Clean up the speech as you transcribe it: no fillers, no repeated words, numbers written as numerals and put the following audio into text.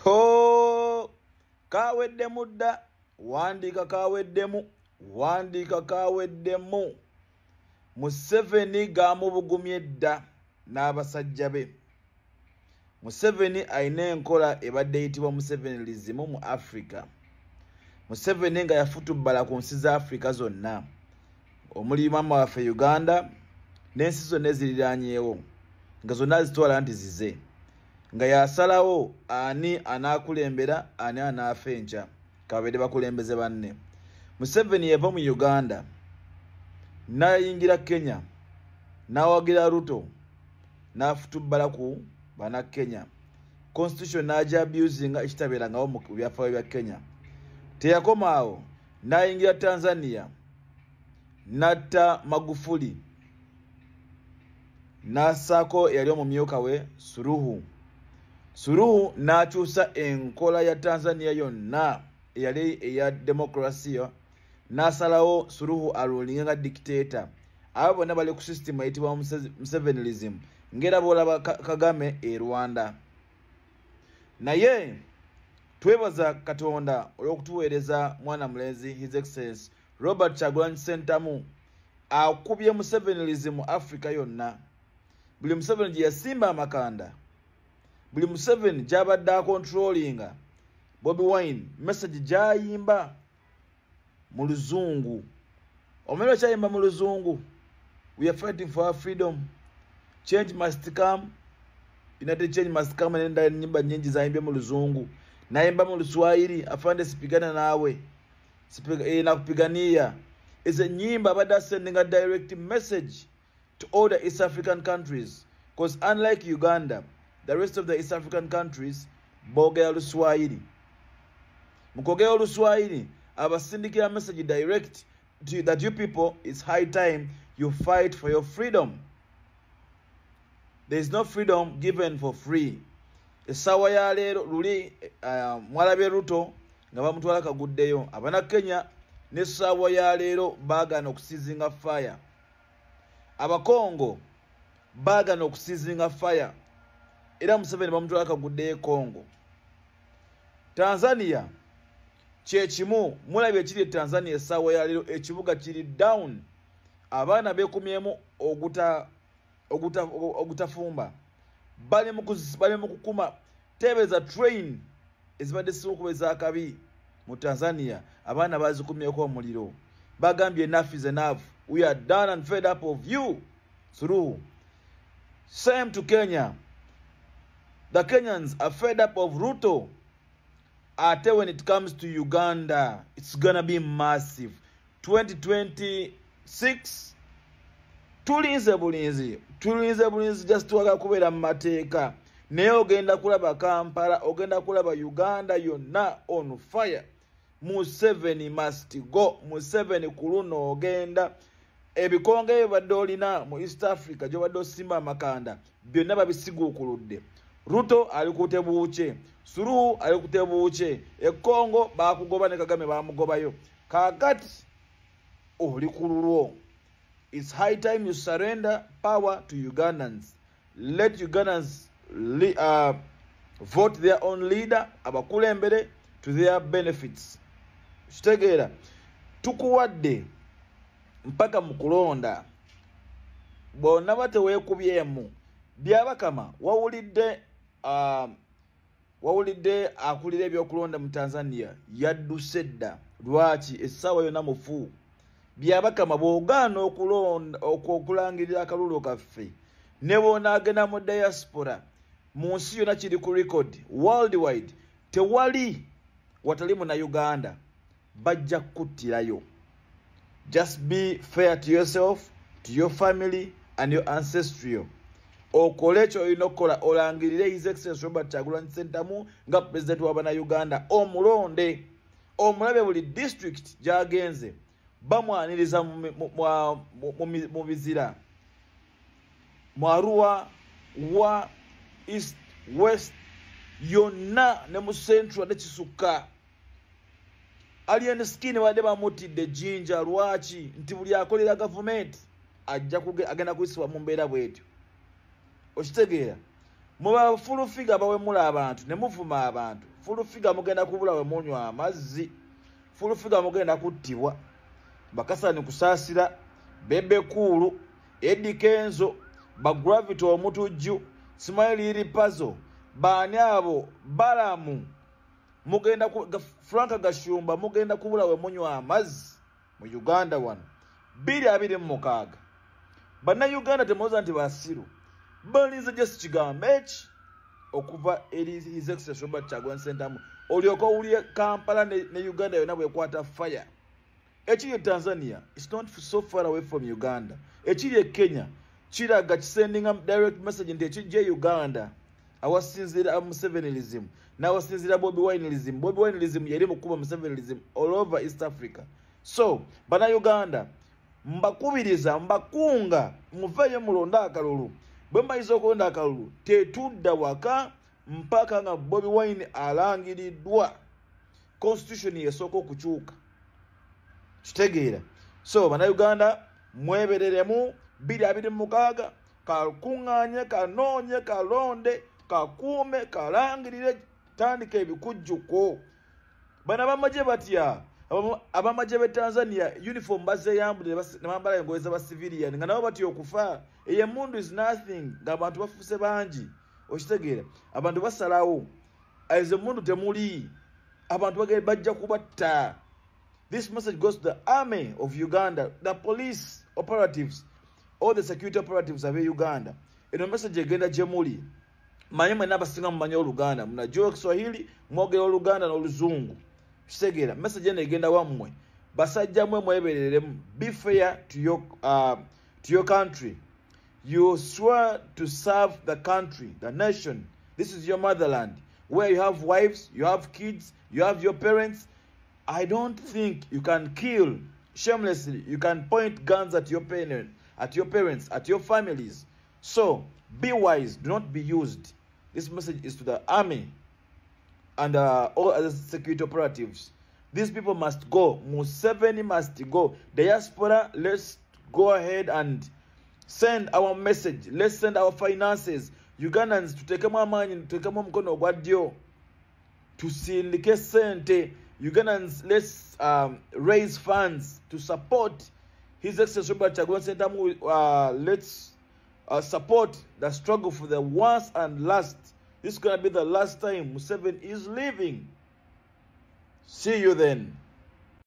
Ho, kaweddemu dda. Wandiika kaweddemu, wandiika kaweddemu. Museveni gamubugumye dda n'abasajja be. Museveni alina enkola ebadde eyitibwa Musevenism mu Africa. Museveni nga yafutubbala ku nsi za Africa zonna, omuli maama waffe Uganda n'ensi zonna eziriranyeewo, nga zonna zitwala nti zize, nga yasalawo ani anaakulembera, ani anaafa enkya, kababeere bakulembeze banne. Museveni yava mu Uganda n'ayingira Kenya, n'awagira Ruto, n'afutubbala ku Bannakenya, constitution n'agya abusinga, ekitabeerangawo mu byafaayo bya Kenya. Teyakoma awo, n'ayingira Tanzania, n'atta Magufuli, n'assaako eyali omumyuka we Suluhu. Suluhu n'akyusa enkola ya Tanzania yonna eyali eya demokrasiya, n'asalawo Suluhu arulinge nga dictator. Abo bonna bali ku system eyitibwa Musevenism, ngera bw'olaba Kagame e Rwanda. Naye twebaza Katonda olw'okutuweereza mwana mulenzi, His Excellence Robert Kyagulanyi Ssentamu, akubye Musevenism mu Africa yonna. Buli Museveni gye yasimba amakanda, buli Museveni gy'abadde akontrolinga, Bobi Wine message gy'ayimba mu Luzungu. Omanyi lwakyayimba mu Luzungu? "We are fighting for our freedom, change must come, united change must come." Nenda nyimba nyingi zayimbye mu Luzungu, nayimba mu Luswahili, "Afande sipigana naawe, nakupigania." Ezo enyimba abadde sending a direct message to all the East African countries, because unlike Uganda, the rest of the East African countries boogera Luswahili. Mu kwogera Oluswahili abasindikira message direct to that you people, it's high time you fight for your freedom. There is no freedom given for free. Essaawa ya leero luli mwalabye Ruto nga bamutwala kaguddeyo. Abanakenya n'essaawa ya leero baagaana okuceasinga fire. Abakongo baagaana okuceasinga fire, era Museveni bamutwala kaguddeyo e Congo. Tanzania kyekimu, mulabye ekiri e Tanzania. Essaawa ya leero ekibuga kiri down, abaana beekumyemu ogutafumba, bali mu kukuma. Tebeeza train ezibadde zisinga okuba ezakabi mu Tanzania, abaana bazikumyeko omuliro. Bagambye, "Enough is enough, we are done and fed up of you, Suluhu." Same to Kenya, the Kenyans are fed up of Ruto. Ate when it comes to Uganda, it's gonna be massive. 2026 tulinze bulinzi, tulinze bulinzi, just twagala kubeera mu mateeka. Naye ogenda kulaba Kampala, ogenda kulaba Uganda yonna on fire. Museveni must go. Museveni, ku luno ogenda. Ebikonge byobadde olina mu East Africa, gyobadde osimba amakanda, byonna babisiguukuludde. Ruto ali kutebuukye, Suluhu ali kutebuukye, e Congo bakugoba, ne Kagame bamugobayo. Kaakati oli ku lulwo. It's high time you surrender power to Ugandans. Let Ugandans vote their own leader, abakulembere to their benefits. Kitegeera, tukuwadde mpaka mu kulonda. Bw'onaba teweekubyemu, Byabakama wawulidde, wawulidde akulira ebyokulonda mu Tanzania yadduse dda. Lwaki? Essaawa yonna mufu. Byabakama, bw'ogaana okulonda, okulangirira akalulu kaffe, ne bw'onaagenda mu diaspora mu nsi yonna, kiri ku record worldwide, tewali watali Munnayuganda, bajja kukuttirayo. Just be fair to yourself, to your family and your ancestry. Okole ekyo olina okukola, olangirire His Excellence Robert Kyagulanyi Ssentamu nga pulezidenti w'Abannayuganda, omulonde, omulabe. Buli district gy'agenze bamwaniriza mu bizira, mu Arua wa east, west yonna ne mu central ne kisukka. Alien Skin badde bamutidde Jjinja. Lwaki? Nti buli akolera gavumenti ajja agenda kuyisibwa mu mbeera bwetyo. Okitegeera? Muba Full Figure bawemula abantu ne muvuma abantu. Full Figure mugenda kubula we munywa amazzi. Full Figure mugenda kuttibwa. Bakasani Kusaasira, Bebe Cool, Eddie Kenzo, ba Gravity Omutujju, Smiley Ripazo, baani abo Balamu, mugenda ku Frank Gashumba, mugenda kubula we munywa amazzi mu Uganda wano 2026. Bannayuganda temulowooza nti basiru. Balinze just kigambo eki okuva eri His Excellency Robert Kyagulanyi Ssentamu, olyoke owulire Kampala ne Uganda yonna bwekwata fire. Ekiri e Tanzania is not so far away from Uganda. Ekiri e Kenya kiraga kisendinga direct message nti ekijja e Uganda awasinziira Musevenilism n'awasinziira Bobi Wineism. Bobi Wineism yeri mukuba Musevenilism all over East Africa. So bannayuganda mbakubiriza, mbakunga, muveeyo mulonde akalulu. Bwe mbayiza okulonda akalulu tetudda waka mpaka nga Bobi Wine alangiriddwa. Constitution yesooka okukyuka, kitegeera. So bannayuganda mwebereremu 2026, kakuŋŋaanye, kanoonye, kalonde, kakuume, kalangirire, tandika ebikujjuko. Bano abamagye batya? Abamagye b'e Tanzania uniform bazeeyambudde ne bambala engoye z'aba civilian nga nabo batya okufa. Eyo emundu is nothing ng'abantu bafuuse bangi, okitegeera. Abantu basalawo, ezo emundu temuli, abantu bajja kubatta. This message goes to the army of Uganda, the police operatives, all the security operatives ab'e Uganda. Eno message egenda gye muli. Manye mwenna abasinga mumanyi Oluganda, munajua Kiswahili, mwogera Oluganda n'Oluzungu, kitegeera. Message eno egenda wammwe. Basajja mwe mwebereremu. Be fair to your country. You swear to serve the country, the nation. This is your motherland, where you have wives, you have kids, you have your parents. I don't think you can kill shamelessly. You can point guns at your parents, at your parents, at your families. So be wise, do not be used. This message is to the army and all other security operatives. These people must go. Museveni must go. Diaspora, let's go ahead and send our message. Let's send our finances. Ugandans, tuteekemu amaanyi, tuteekemu omukono ogwa ddyo, tusindike ssente. Ugandans, let's raise funds to support His Excellency Robert Kyagulanyi Ssentamu. Let's support the struggle for the once and last. This is going to be the last time Museveni is leaving. See you then.